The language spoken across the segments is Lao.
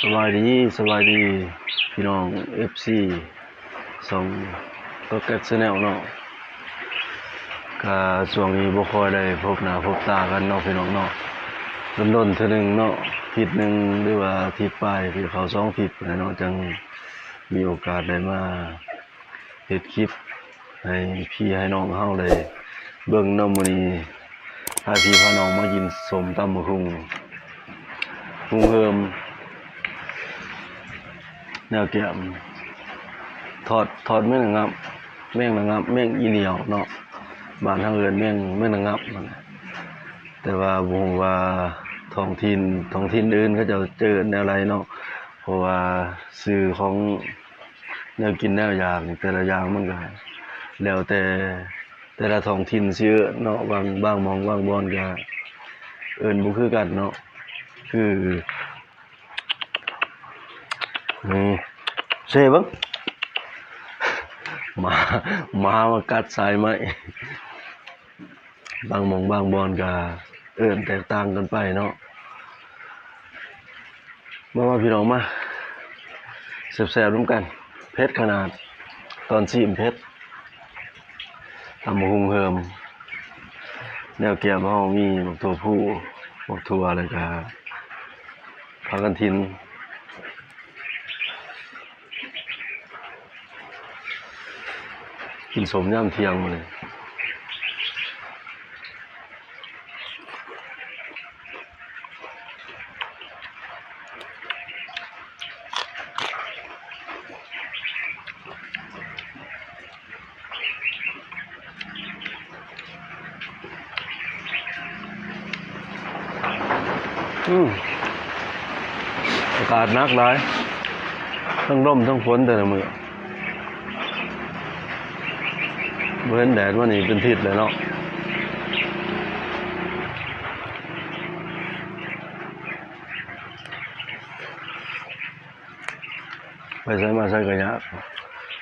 ສະບາຍດີ ສະບາຍດີພີ່ນ້ອງເອັຟຊີ ຊ່ອງ Tokkat Channel ເນາະ. ກະຊ່ວງນີ້ບໍ່ຄ່ອຍໄດ້ພົບໜ້າພົບຕາກັນເນາະ ພີ່ນ້ອງເນາະ, ດົນໆເທື່ອໜຶ່ງເນາະ, ທິດໜຶ່ງ ຫຼືວ່າທິດປາຍ ທີ່ເຂົ້າສອງທິດພຸ້ນແຫຼະເນາະ ຈັ່ງມີໂອກາດໄດ້ມາ ເຮັດຄລິບໃຫ້ພີ່ໃຫ້ນ້ອງເຮົາໄດ້ເບິ່ງເນາະ. ມື້ນີ້ພາພີ່ພານ້ອງມາກິນສົ້ມຕຳບັກຫຸ່ງ ຫຸ່ງເຫີມ ແນວແກ້ມ ທອດ ທອດແມງນະງັບ ແມງນະງັບ ແມງອີໜຽວເນາະ, ບ້ານເຮົາເອີ້ນແມງ ແມງນະງັບຫັ້ນແຫຼະ. ແຕ່ວ່າບໍ່ຮູ້ວ່າທ້ອງຖິ່ນ ທ້ອງຖິ່ນອື່ນເຂົາເຈົ້າຈະເອີ້ນແນວໃດເນາະ, ເພາະວ່າຊື່ຂອງ ແນວກິນແນວຢາກນີ້ ແຕ່ລະຢ່າງມັນກະແລ້ວແຕ່ ແຕ່ລະທ້ອງຖິ່ນຊິເອີ້ນເນາະ, ບາງ ບາງໝ່ອງບາງບ່ອນກະເອີ້ນບໍ່ຄືກັນເນາະ. ຄື ນີ້ ເຊເບິ່ງ ໝາ ໝາມາກັດສາຍໄມ້. ບາງໝ່ອງບາງບ່ອນກະເອີ້ນແຕກຕ່າງກັນໄປເນາະ. ມາ ມາພີ່ນ້ອງມາ ແຊບໆນຳກັນ. ເຜັດຂະໜາດ ຕອນຊີມເຜັດ. ຕຳບັກຫຸ່ງເຫີມ ແນວແກ້ມເຮົາມີບັກຖົ່ວພູ ບັກຖົ່ວ ແລ້ວກະຜັກກະຖິນ. ກິນສົ້ມຍາມທ່ຽງມື້ນີ້. ອືມ ອາກາດໜັກຫຼາຍ ທັງລົມທັງຝົນແຕ່ລະມື້. ບໍ່ເຫັນແດດມານີ້ເປັນທິດແລ້ວເນາະ. ໄປໃສມາໃສກໍຍາກ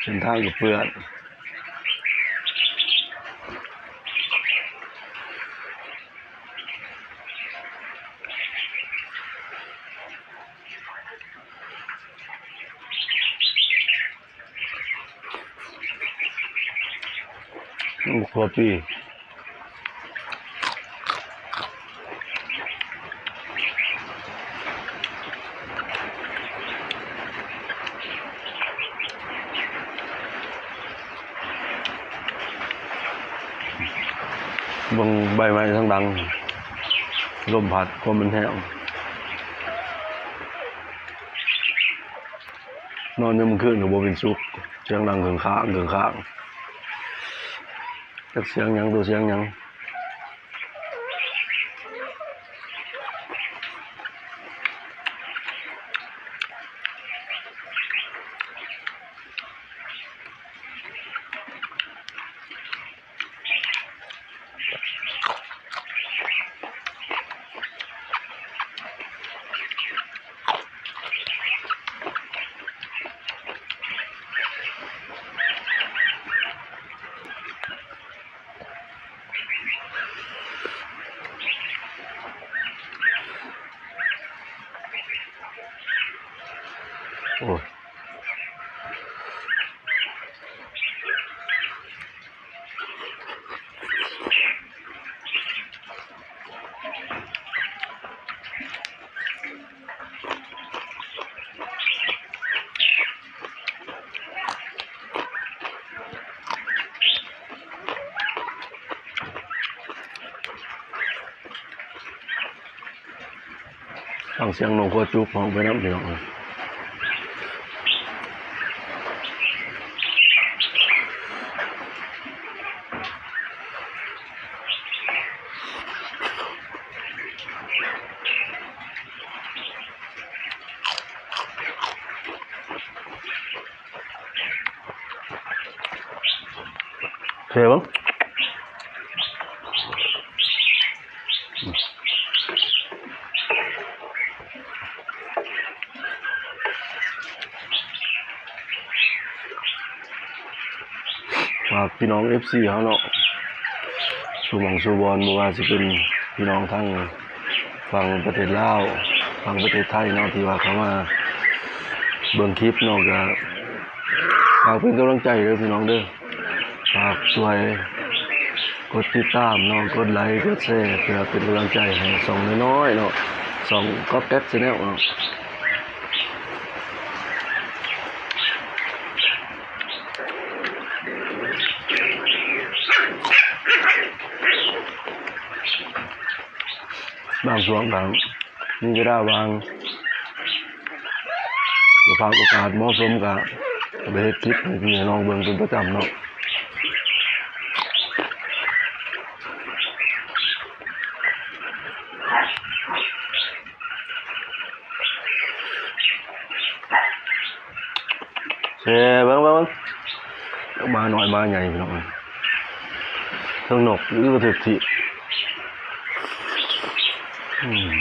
ເສັ້ນທາງກໍເປື້ອນ. ໝາກຖົ່ວປີ ເບິ່ງໃບໄມ້ທັງຫຼັງ ລົມພັດ ຄວາມມັນແຮງ. ນອນຍາມມື້ຄືນກໍບໍ່ເປັນສຸກ ສຽງດັງເຄິ່ງຄ້າງເຄິ່ງຄ້າງ ຈັກສຽງຫຍັງ ຕົວສຽງຫຍັງ. ໂອ້ຍ ຟັງສຽງນົກຫົວຈຸກຮ້ອງໄປນຳ ພີ່ນ້ອງເອີຍ. ເທເບິ່ງ ຝາກພີ່ນ້ອງເອັຟຊີເຮົາເນາະ ສູ່ໝ່ອງສູ່ບ່ອນ ບໍ່ວ່າຊິເປັນພີ່ນ້ອງທາງຝັ່ງປະເທດລາວ ຝັ່ງປະເທດໄທເນາະ ທີ່ວ່າເຂົ້າມາ ເບິ່ງຄລິບເນາະ ກະຝາກເປັນກຳລັງໃຈເດີພີ່ນ້ອງເດີ ຝາກຊ່ວຍກົດຕິດຕາມເນາະ ກົດໄລ ກົດແຊ ເພື່ອເປັນກຳລັງໃຈໃຫ້ຊ່ອງນ້ອຍໆເນາະ ຊ່ອງກ໋ອບແກັບແຊນແນວເນາະ. ບາງຊ່ວງກະມີເວລາວ່າງ ສະພາບອາກາດເໝາະສົມກະໄປເຮັດຄລິບໃຫ້ພີ່ໃຫ້ນ້ອງເບິ່ງເປັນປະຈຳເນາະ. ແຊ ເບິ່ງ ເບິ່ງ ເບິ່ງ ໝານ້ອຍໝາໃຫຍ່ພີ່ນ້ອງ ເທິງນົກ ຫຼືວ່າເທິງທີ່ ອືມ.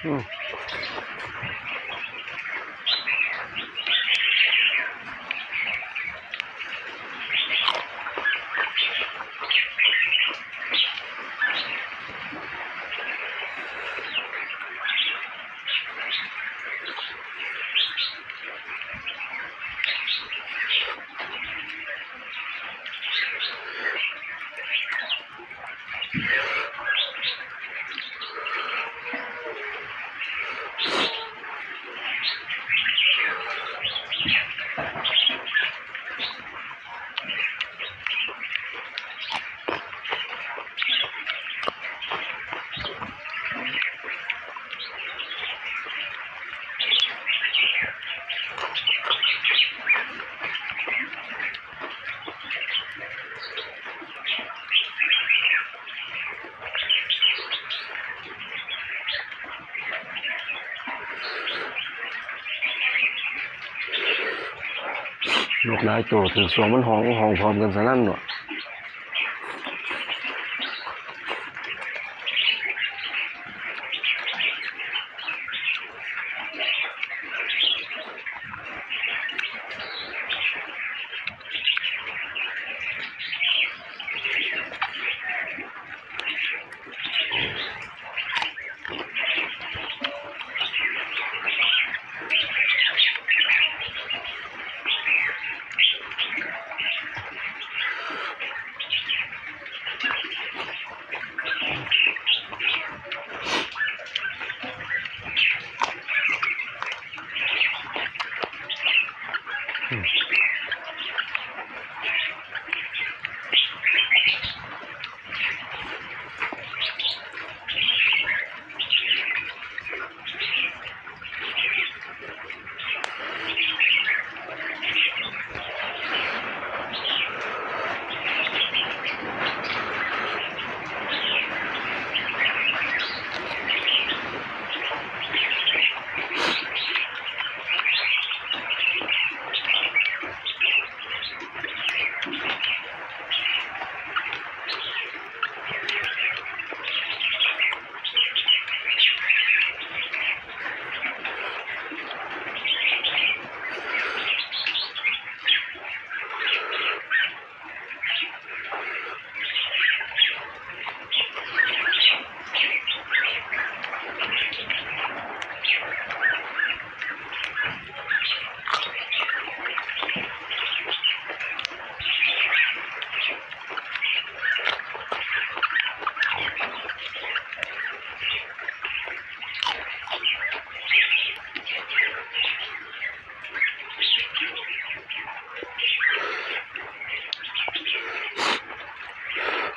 ອືມ. ນົກຫຼາຍໂຕ ຖືກສວງມັນຮ້ອງ ຮ້ອງພ້ອມກັນສະນັ້ນເນາະ. ອືມ.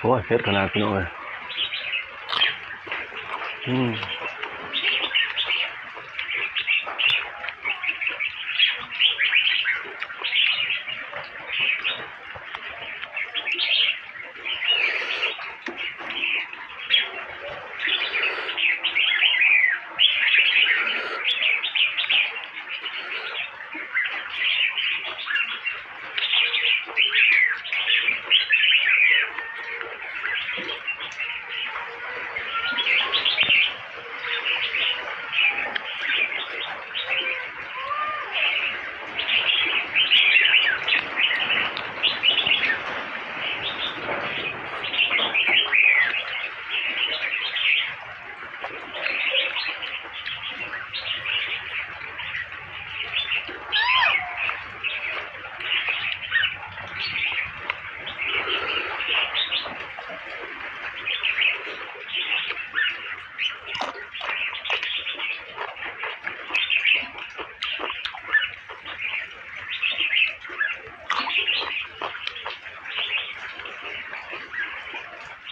ໂອ້ຍ ເຜັດຂະໜາດ ພີ່ນ້ອງເອີຍ. ອືມ.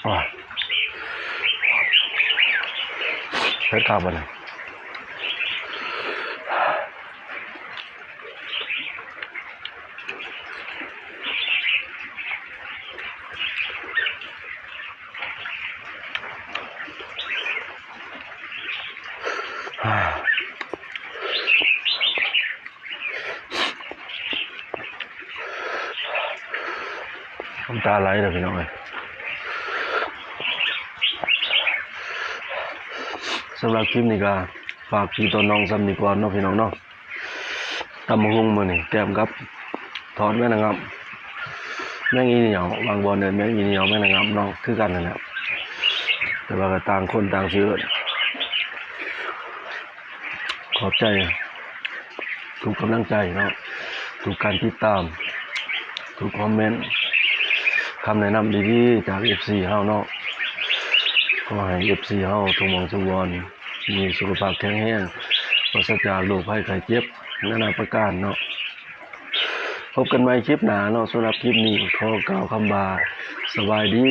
ໂອ້ຍ ເຜັດຄັກບັດນີ້. ນ້ຳຕາໄຫຼເດີ້ພີ່ນ້ອງເອີຍ. ສຳລັບຄລິບນີ້ກໍຝາກພີ່ຕໍ່ນ້ອງສ່ຳນີ້ກ່ອນເນາະ ພີ່ນ້ອງເນາະ. ຕຳບັກຫຸ່ງມື້ນີ້ແກ້ມກັບທອດແມງນາງງາມ ແມງອີ່ໜຽວ ບາງບ່ອນເອີ້ນແມງອີ່ໜຽວ ແມງນາງງາມເນາະ ຄືກັນນັ້ນແຫຼະ ແຕ່ວ່າກໍຕ່າງຄົນຕ່າງຊື່ເອີ້ນ. ຂອບໃຈທຸກກຳລັງໃຈເນາະ ທຸກການຕິດຕາມ ທຸກຄອມເມັນ ຄຳແນະນຳດີໆຈາກເອັຟຊີເຮົາເນາະ. ຂໍໃຫ້ເອັຟຊີເຮົາທຸກໝ່ອງທຸກບ່ອນ ມີສຸຂະພາບແຂງແຮງ ປາສະຈາກໂລກໄພໄຂ້ເຈັບນານາປະການເນາະ. ພົບກັນໃໝ່ຄລິບໜ້າເນາະ. ສຳລັບຄລິບນີ້ຂໍກ່າວຄຳວ່າ ສະບາຍດີ.